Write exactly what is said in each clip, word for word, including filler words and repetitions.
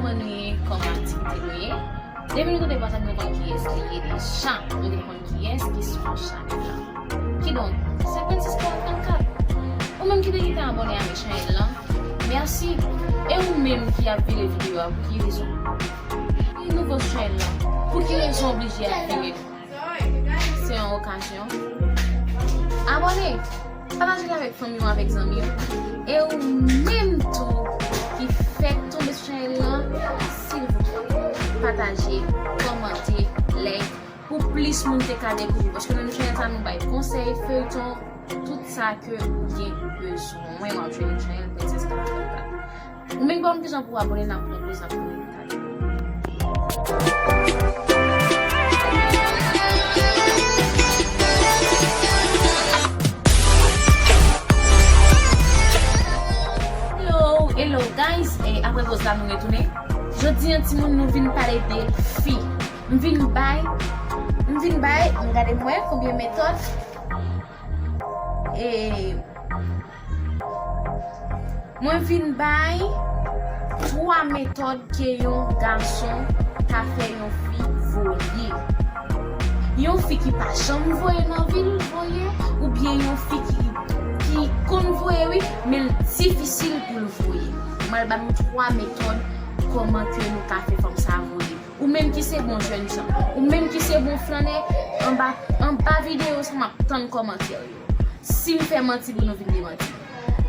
Kòman nou ye, kòman aktivite nou ye? Depi nou te pase, nou konn kiyès li ye deja. Nou te konn kiyès ki sou chanèl la. Kidonk, senkannsis karant trannkat. Ou menm ki te kite abòne avèk chanèl lan, mèsi. E ou menm ki ap vire videyo a, pou ki rezon? Ki nouvo chanèl lan, pou ki rezon oblije ap vire? Se yon okazyon. Abòne! Pataje l avèk fanmi w, avèk zanmi w. E ou menm tou ki fèk tonbe sou chanèl lan, silvouplè, pataje, kòmante, like, pou plis moun te ka dekouvri. Paske nan chanèl sa, nou bay konsèy, feyton, tout sa ke ou gen bezwen, w ap jwenn nan chanèl Princess Karant Trannkat. Ou menm ki pa konn kijan pou w abòne, n ap pran pòz, n ap pran. Hello, hello guys. E apre pòz la, nou retounen. Jodi a, timoun, nou vin pale de fi. M vin bay, m vin bay, m gade m wè konbyen metòd. E mwen vin bay twa metòd ke yon gason ka fè yon fi voye. Yon fi ki pa janm voye nan vi l voye, oubyen yon fi ki, ki konn voye wi, men l difisil pou l voye. Mwen al ba nou twa metòd kòman ke nou ka fè fanm sa voye. Ou menm ki se bon jènjan, ou menm ki se bon flannè, anba, anba videyo sa m ap tann kòmantè yo. Si m fè manti pou nou vin demanti.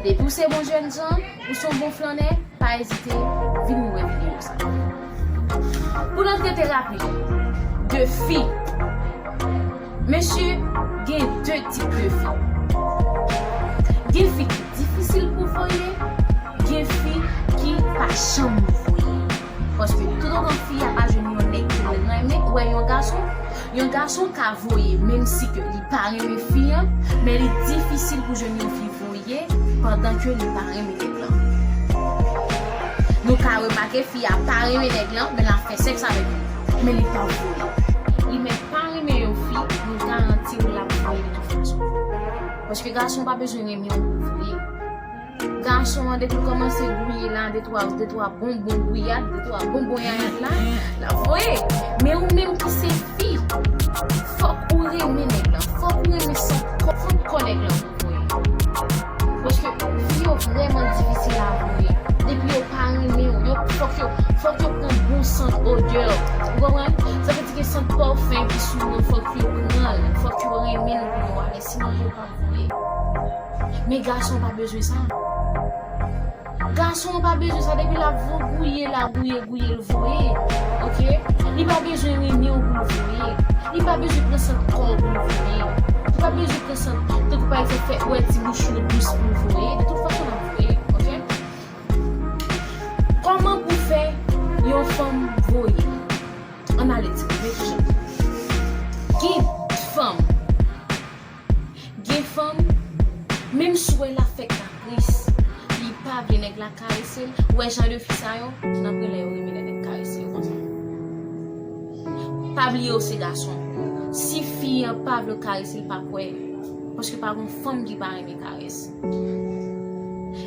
Depi w se bon jènjan, ou se yon bon flannè, pa ezite vin wè videyo sa. Pou n antre trè rapid, de fi. Mesye, gen de tip de fi. Gen fi ki difisil pou voye, gen fi ki pa janm voye. Paske toutotan fi a pa jwenn yon nèg ke l renmen, ou wè yon gason, yon gason ka voye, menm si ke li pa renmen fi an, men li difisil pou jwenn yon fi voye pandan ke li pa renmen nèg lan. Nou ka remake fi a pa renmen nèg lan, men l ap fè sèks avèk li, men li pa voye. Li mèt pa renmen yon fi, nou garanti w l ap voye de tout fason. Paske gason pa bezwen renmen w pou l voye. Gason an, depi l kòmanse gouye la, de twa, de twa bonbon gouyad, de twa bonbon yayad la, l ap voye. Men ou menm ki se fi, fòk ou renmen nèg lan, fòk ou renmen sant kò, fòk kò nèg lan pou voye. Paske fi yo vrèman difisil a voye. Depi yo pa renmen w, yo, fòk yo, fòk yo pran bon sant odè w. Ou konprann? Sa vle di ke sant pafèm ki sou nou, fòk yo pran l, fòk yo renmen l pou yo ale, sinon yo p ap voye. Men gason pa bezwen sa. Gason an pa bezwen sa, depi l ap vo-, gouye la, gouye, gouye, l voye. Oke? Li pa bezwen renmen w pou l voye. Li pa bezwen pran sant kò w pou l voye. Li pa bezwen pran sant, tankou pa egzanp, fè wè ti bouch ou dous pou l voye. De tout fason, l ap voye. Oke? Kòman pou fè yon fanm voye? Ann ale ti bebe kijan. Gen fanm. Gen fanm, menm si w wè l ap fè kapris, li pa vle nèg la karese l, ou wè jan de fi sa yo, nan premye lè yo renmen lè nèg karese yo konsa. Pa bliye w se gason. Si fi an pa vle w karese l, pa kwè. Paske pa gon fanm ki pa renmen karès.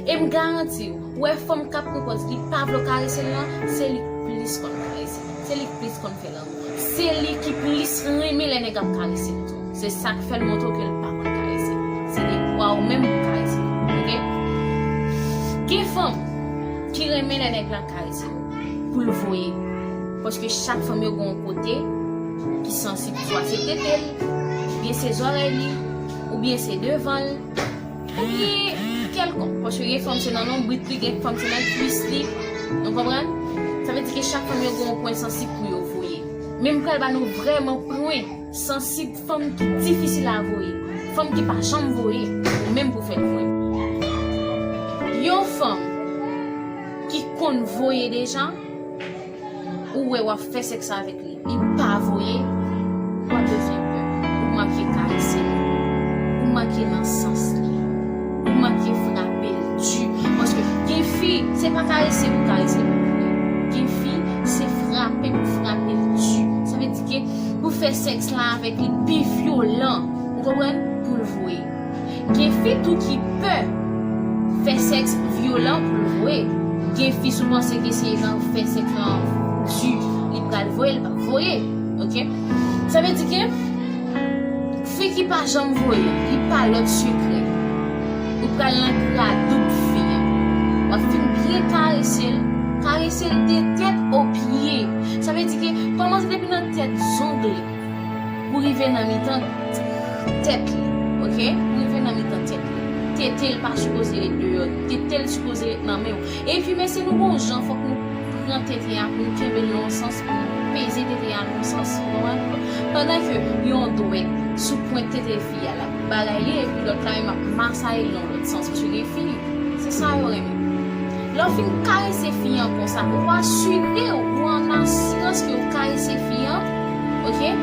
E m garanti w, ou wè fanm k ap pran pòz li pa vle w karese l lan, se li k plis konn karese l. Se li k plis konn fè lanmou. Se li ki plis renmen lè nèg ap karese l tou. Se sa k fè l montre w ke l pa konn karese. Se devwa w menm pou karese l. Oke? Gen fanm ki renmen lè nèg la karese l pou l voye. Paske chak fanm yo gen yon kote ki sansib, swa se tete l, oubyen se zòrèy li, oubyen se devan l, oubyen kèlkonk. Paske gen fanm se nan lonbrit li, gen fanm se nan kwis li. Nou konprann? Sa vle di ke chak fanm yo gen yon pwen sansib pou yo voye. Men m pral ba nou vrèman pwen sansib fanm ki difisil a voye. Fanm ki pa janm voye, ou menm pou fè l voye. Yon fanm ki konn voye deja, ou wè w ap fè sèks avèk li, li pa voye, w ap devyen pè. Ou manke karese li. Ou manke nan sans li. Ou manke frape l di. Paske gen fi, se pa karese pou karese l. Gen fi, se frape pou frape l di. Sa vle di ke pou fè sèks la avèk li pi vyolan. Ou konprann? Pou l voye. Gen fi tou ki pè fè sèks vyolan pou l voye. Gen fi sou panse ke se nan fè sèks lan di, li pral voye, li p ap voye. Oke? Sa vle di ke fi ki pa janm voye, li pa lòt sekrè. Ou pral nan gradoub fi an. W ap fin byen karese l, karese l de tèt o pye. Sa vle di ke kòmanse depi nan tèt zong li pou rive nan mitan tèt li, oke? Pou rive nan mitan tèt li. Tete l pa sipoze ret deyò, tete l sipoze ret nan men w. Epi, mesye, nou gon jan, fòk nou pran tete a, pou nou kenbe l nan yon sans, pou nou peze tete a nan yon sans, ou konprann? Pandan ke yon dwèt sou pwent tete fi a, l ap bagay li, epi lòt la menm ap masaye l nan lòt sans, paske gen fi, se sa yo renmen. Lè w fin karese fi an konsa, ou asire w, ou an asirans ke w karese fi an, oke?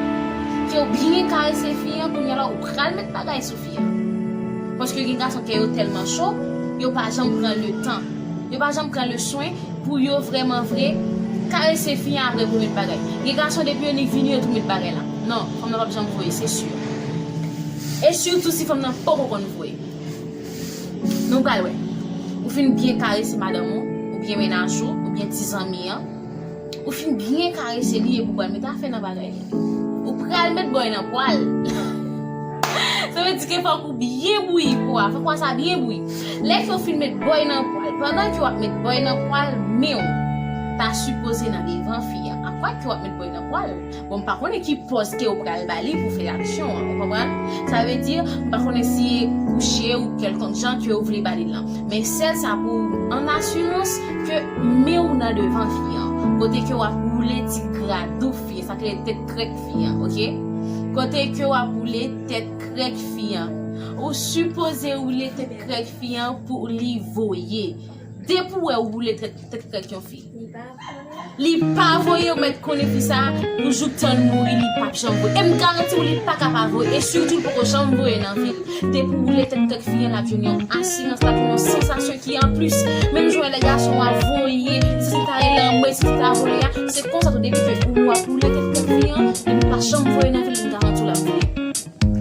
Ke w byen karese fi an, kounye a la, ou pral met bagay sou fi an. Paske gen gason kè yo tèlman cho, yo pa janm pran le tan. Yo pa janm pran le swen pou yo vrèman vre karese fi an apre pou met bagay. Gen gason depi yo nik vini yo tou met bagay la. Non, fanm nan p ap janm voye, se si. E sitou si fanm nan poko konn voye. Nou pral wè. Ou fin byen karese madanm ou, oubyen mennaj ou, oubyen ti zanmi an. Ou fin byen karese li epi ou pral met afè nan bagay li. Ou pral met bòy nan pwa l. Sa vle di ke fòk ou byen bouyi pwa, fòk pwa sa byen bouyi. Lè ke w fin met bòy nan pwa l, pandan ke w ap met bòy nan pwa l, men w ta sipoze nan devan fi a. Akwè ke w ap met bòy nan pwa l. Bon, m pa konnen ki pòz ke w pral ba li pou fè aksyon an, ou konprann? Sa vle di, m pa konnen si e kouche ou kèlkonk jan ke w vle ba li lan. Men sèl sa pou an asirans ke men w nan devan fi an. Kote ke w ap woule ti gradoub fi an, sa k rele tèt krèk fi an, oke? Kote ke w ap woule tèt krèk fi an. Ou sipoze woule tèt krèk fi an pou li voye. Depi w wè w woule tèt, tèt krèk yon fi, li pa voye, ou mèt konnen fi sa, pou jouk tan l mouri, li p ap janm voye. E m garanti w, li pa ka pa voye. E sitou, l poko janm voye nan vi l. Depi w woule tèt krèk fi an, l ap jwenn yon asirans, l ap jwenn yon sansasyon ki anplis. Menm jan w wè lè gason ap voye, si se ta rele anmwe, si se ta vole a, se konsa tou, depi ke ou ap woule tèt krèk fi an, li pa janm voye nan vi l, m garanti w l ap voye.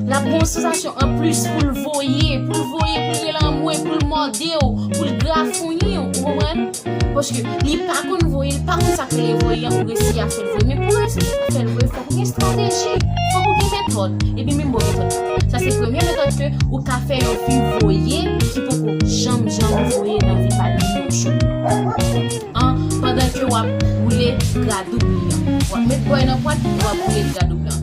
L ap gen yon sansasyon anplis pou l voye, pou l voye, pou l rele anmwe, pou l mòde w, pou l grafouyi w, ou konprann? Paske li pa konn voye, li pa konn sa k rele voye an, ou resi ap fè l voye. Men pou w resi ap fè l voye, fòk ou gen estrateji, fòk ou gen metòd. Epi menm bon metòd la. Sa se premye metòd ke ou ka fè yon fi voye ki poko janm, janm voye nan vi pa l menm yon jou. An, pandan ke w ap woule gradoub li an. W ap met bòy nan pwa l, w ap woule gradoub lan.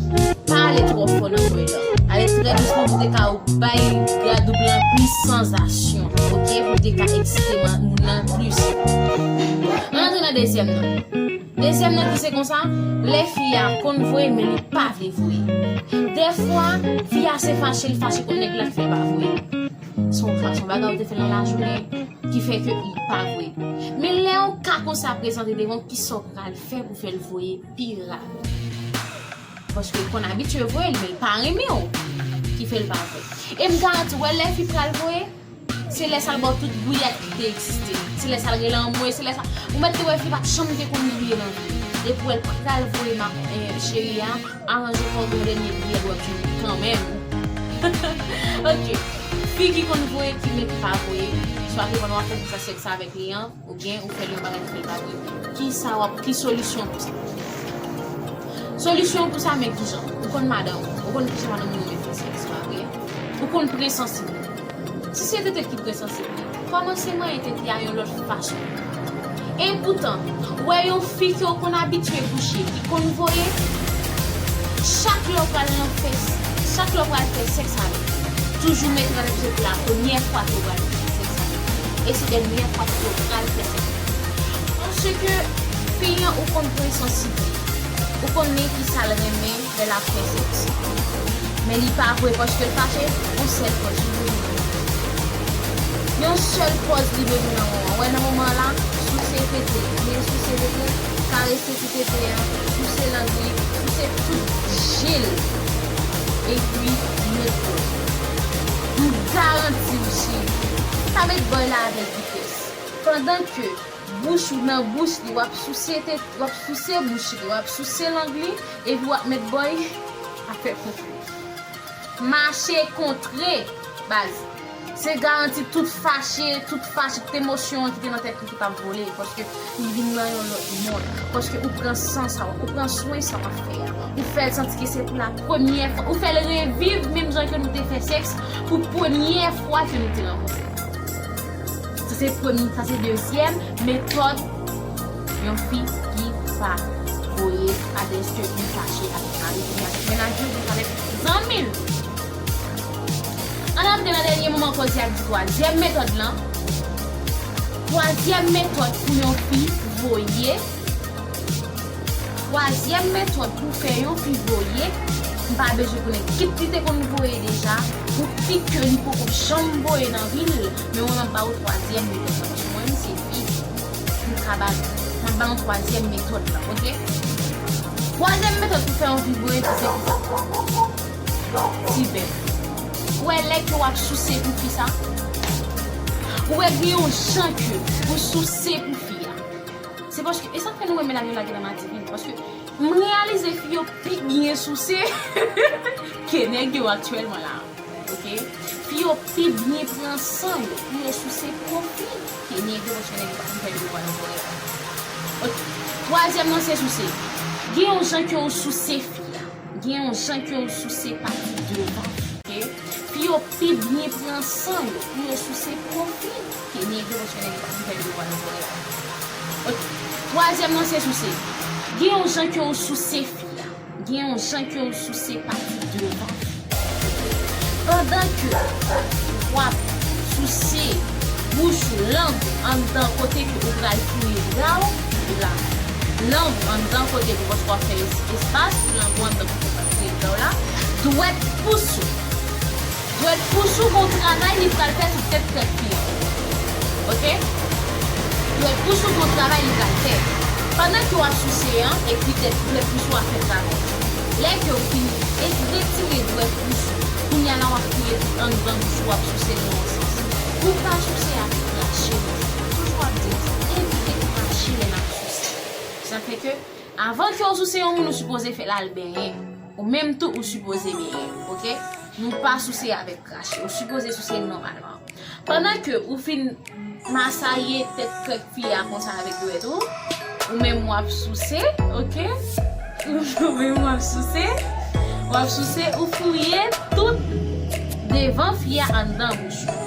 Pa ale twò fò nan bòy lan. Ale trè dousman pou te ka bay gradoub lan plis sansasyon, oke? Pou te ka eksite moun nan plis. Ann antre nan dezyèm nan. Dezyèm nan ki se konsa, lè fi a konn voye, men li pa vle voye. Dèfwa, fi a se fache, l fache kont nèg la ki fè l pa voye. Se yon fason bagay ou te fè nan lajounen ki fè ke li pa voye. Men lè yon ka konsa prezante devan w, kisa w pral fè pou fè l voye pi rapid? Paske l konn abitye voye l, men l pa renmen w ki fè l pa voye. E m garanti w, lè fi pral voye, se lè sa l ba w tout gouyad ki te egziste. Se lè sa l rele anmwe, se lè sa. Ou mèt te wè fi pa t janm te konn kriye nan vi l. Depi w wè l pral voye ma, eh, cheri a, aranje kò w, gen dènye priyè w ap jwenn kanmenm. Oke. Fi ki konn voye, ki men ki pa voye, swa ke pandan w ap fè sa sèks avèk li an, oubyen ou fè l yon bagay ki fè l pa voye. Ki sa w ap, ki solisyon pou sa? Solisyon pou sa, men kijan? Ou konn madanm ou, ou konn kijan madanm ou renmen fè sèks, pa vre? Ou konn pran sansib. Si se tete ki pran sansib, kòmanse manyen tete a yon lòt fason. E poutan, wè yon fi ke w konn abitye kouche, ki konn voye, chak lè w pral nan fè, chak lè w pral fè sèks avè l, toujou mete nan lespri w la premyè fwa ke w pral fè sèks avè l. E se dènyè fwa ke w pral fè sèks avè l. Paske fi an ou konn pran sansib li. Ou konnen kisa l renmen lè l ap fè sèks. Men li pa voye paske l fache, yon sèl pòz li bezwen. Yon sèl pòz li bezwen nan moman. Wè nan moman la, souse tete, byen souse tete, karese ti tete a, souse lang li, souse tout je l. Epi, met bòy. M garanti w, cheri, pa met bòy la avèk vitès. Pandan ke bouch ou nan bouch li, w ap souse tete, w ap souse bouch li, w ap souse lang li, epi w ap met bòy, afè kontre. Mache kontre, baz. Se garanti tout fache, tout fache, tout emosyon ki te nan tèt ou ki t ap vole, paske li vin nan yon lòt mond, paske ou pran san sa, ou pran swen sa w ap fè a, ou fè l santi ke se pou la premyè fwa, ou fè l reviv menm jan ke nou te fè sèks pou premyè fwa ke nou te rankontre. Sa se premye, sa se dezyèm metòd yon fi ki pa voye, pa deske li fache avèk mari, li avèk mennaj li, li avèk zanmi l. Ann antre nan dènye moman koze ak di twazyèm metòd lan. Twazyèm metòd pou yon fi voye. Twazyèm metòd pou fè yon fi voye. M pa bezwen konnen kit li te konn voye deja, ou kit ke li poko janm voye nan vi l, men mwen m ap ba ou twazyèm metòd lan. Paske mwen menm se fi, m ka ba, m ap ba nou twazyèm metòd lan, oke? Twazyèm metòd pou fè yon fi voye, se ti bèf. Ou wè lè ke w ap souse pou fi sa? Ou wè gen yon jan ke ou souse pou fi a. Se paske, e sa k fè nou wè medam yo lage nan madivin, paske m reyalize fi yo pi byen souse ke nèg yo aktyèlman la. Oke? Fi yo pi byen pran san yo pou yo souse pwofi ke nèg yo, paske nèg yo pa fin fè yo vwa yo vre. Oke. Twazyèm nan se souse. Gen yon jan ke w souse fi a. Gen yon jan ke w souse pati devan. Oke? Fi yo pi byen pran san yo pou yo souse pwofi ke nèg yo, paske nèg yo pa fin fè yo vwa yo vre. Oke. Twazyèm nan se souse. Gen yon jan ke w souse fi a. Gen yon jan ke w souse pati devan. Pandan ke w ap souse bouch ou, lang anndan kote ke ou pral fouye bra w la, lang anndan kote ke w ap fè es-, espas pou lang ou anndan kote w pral fouye bra w la, dwèt pous ou. Dwèt pous ou gon travay li pral fè sou tèt krèk fi an. Oke? Dwèt pous ou gon travay li pral fè. Pandan ke w ap souse an, epi dwèt, dwèt pous ou ap fè travay. Lè ke w fin retire dwèt pous ou, kounye a la w ap fouye anndan bouch ou, w ap souse nan yon sans. Ou pa souse avèk krache. Toujou ap di, evite krache lè n ap souse. Sa fè ke, avan ke w souse yon moun, ou sipoze fè l al benyen. Ou menm tou, ou sipoze benyen, oke? Nou pa souse avèk krache. Ou sipoze souse nòmalman. Pandan ke ou fin masaye tèt krèk fi a konsa avèk dwèt ou, ou menm w ap souse, oke? Ou menm w ap souse, w ap souse, ou fouye tout devan fi a anndan bouch ou.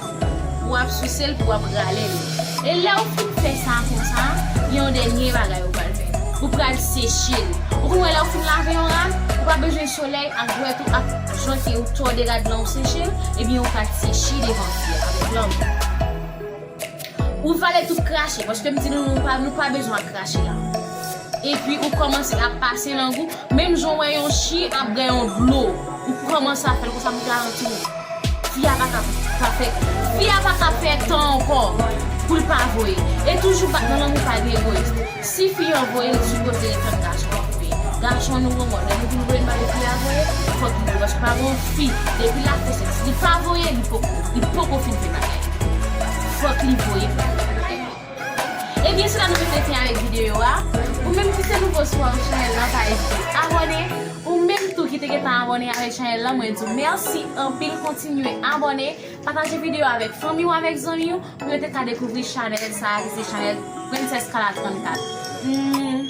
W ap souse l pou w ap rale l. E lè w fin fè sa konsa, gen yon dènye bagay ou pral fè. Ou pral seche l. Ou konn wè lè w fin lave yon rad, ou pa bezwen solèy ak dwèt ou ak jan ke ou tòde rad lan ou seche l, ebyen ou pral seche devan fi a avèk lang. Ou vale tout krache, paske m di nou, nou pa, nou pa bezwen ap krache la. Epi ou kòmanse ap pase lang ou, menm jan w wè yon chyen ap gen yon dlo, ou kòmanse ap fè l konsa, m garanti nou. Fi a pa ka pa fè, fi a pa ka fè tan ankò pou l pa voye. E toujou bat nan lanmou, pa gen egoyis. Si fi an voye, li sipoze tann gason an voye. Gason an nou remò, lè nou vin voye, n pa vle fi a voye, fòk li voye. Paske pa gen yon fi, depi l ap fè sèks, li pa voye, li poko, li poko fin fè bagay. Fòk li voye pou l fè bagay. Ebyen, se la nou mete fen avèk videyo a. Ou menm ki se nouvo sou chanèl lan, pa ezite abòne. Ou menm tou ki te gentan abòne avèk chanèl lan, mwen di w mèsi anpil, kontinye abòne, pataje videyo avèk fanmi w, avèk zanmi w, pou yo te ka dekouvri chanèl sa a, ki se chanèl Princess Kala trannkat. Hmm.